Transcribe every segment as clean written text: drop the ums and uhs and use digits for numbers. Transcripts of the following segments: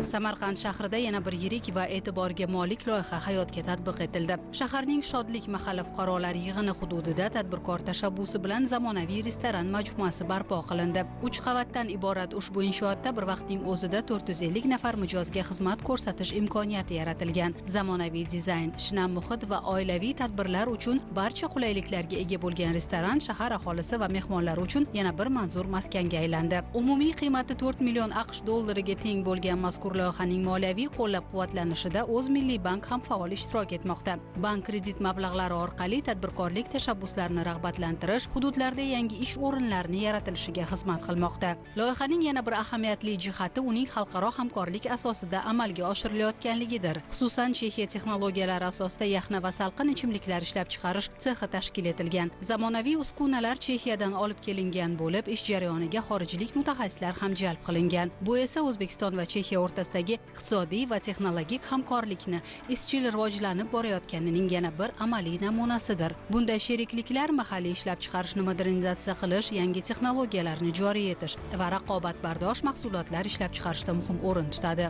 Samarqand shahrida yana bir yirik va e'tiborga molik loyiha hayotga tatbiq etildi. Shaharning Shodlik mahalla fuqarolar yig'ini hududida tadbirkor tashabbusi bilan zamonaviy restoran majmuasi barpo qilindi. 3 qavatdan iborat ushbu inshootda bir vaqtning o'zida 450 nafar mijozga xizmat ko'rsatish imkoniyati yaratilgan. Zamonaviy dizayn, shinam muhit va oilaviy tadbirlar uchun barcha qulayliklarga ega bo'lgan restoran shahar aholisi va mehmonlari uchun yana bir manzur maskanga aylandi. Umumiy qiymati 4 million AQSh dollariga teng bo'lgan mazkur loyihaning moliyaviy qo'llab-quvvatlanishida O'zmilliybank ham faol ishtirok etmoqda. Bank kredit mablag'lari orqali tadbirkorlik tashabbuslarini rag'batlantirish, hududlarda yangi ish o'rinlarini yaratilishiga xizmat qilmoqda. Loyihaning yana bir ahamiyatli jihati uning xalqaro hamkorlik asosida amalga oshirilayotganligidir. Xususan, Chexiya texnologiyalari asosida yaxna va salqin ichimliklar ishlab chiqarish sexi tashkil etilgan. Zamonaviy uskunalar Chexiyadan olib kelingan bo'lib, ish jarayoniga xorijlik mutaxassislar ham jalb qilingan. Bu esa O'zbekiston va Chexiya o'rtasidagi iqtisodiy va texnologik hamkorlikni izchil rivojlanib borayotganining yana bir amaliy namunasidir. Bunday sherikliklar mahalliy ishlab chiqarishni modernizatsiya qilish, yangi texnologiyalarni joriy etish va raqobatbardosh mahsulotlar ishlab chiqarishda muhim o'rin tutadi.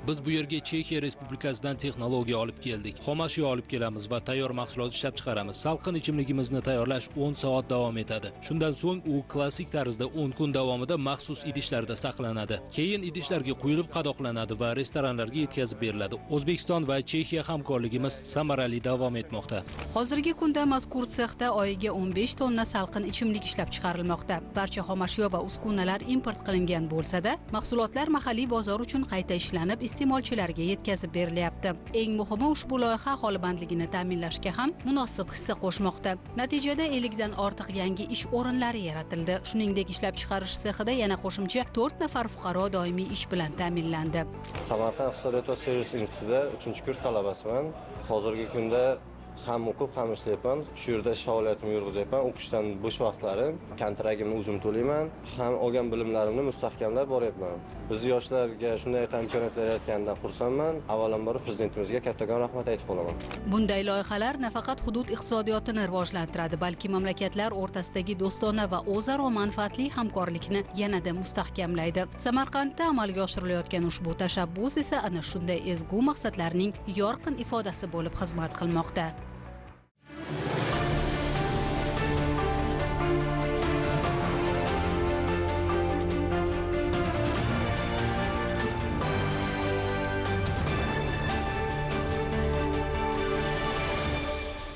Biz bu yerga Chexiya Respublikasidan texnologiya olib keldik. Xomashyo olib kelamiz va tayyor mahsulot ishlab chiqaramiz. Salqin ichimligimizni tayyorlash 10 soat davom etadi. Shundan so'ng u klassik tarzda 10 kun davomida maxsus idishlarda saqlanadi. Keyin idishlarga quyilib qadoqlanadi va restoranlarga yetkazib beriladi. O'zbekiston va Chexiya hamkorligimiz samarali davom etmoqda. Hozirgi kunda mazkur sexda oyiga 15 tonna salqin ichimlik ishlab chiqarilmoqda. Barcha xomashyo va uskunalar import qilingan bo'lsa-da, mahsulotlar mahalliy bozor uchun qayta ishlanib, iste'molchilarga yetkazib berilyapti. Eng muhimi, ushbu loyiha aholi bandligini ta'minlashga ham munosib hissa qo'shmoqda. Natijada 50 dan ortiq yangi ish o'rinlari yaratildi. Shuningdek, ishlab chiqarish sexida yana qo'shimcha 4 nafar fuqaro doimiy ish bilan ta'minlandi. Samarqand iqtisodiyot va servis institutida 3-kurs talabasiman. Hozirgi kunda ham o'qib, ham ishlayapman. Shu yerda ish faoliyatimni yurg'izyapman. O'qishdan bo'sh vaqtlarim kontragimni o'zim to'layman, ham olgan bilimlarimni mustahkamlab boryapman. Biz yoshlarga shunday imkoniyatlar yaratganidan xursandman. Avvalambor prezidentimizga kattakon rahmat aytib qolaman. Bunday loyihalar nafaqat hudud iqtisodiyotini rivojlantiradi, balki mamlakatlar o'rtasidagi do'stona va o'zaro manfaatli hamkorlikni yanada mustahkamlaydi. Samarqandda amalga oshirilayotgan ushbu tashabbus esa ana shunday ezgu maqsadlarning yorqin ifodasi bo'lib xizmat qilmoqda.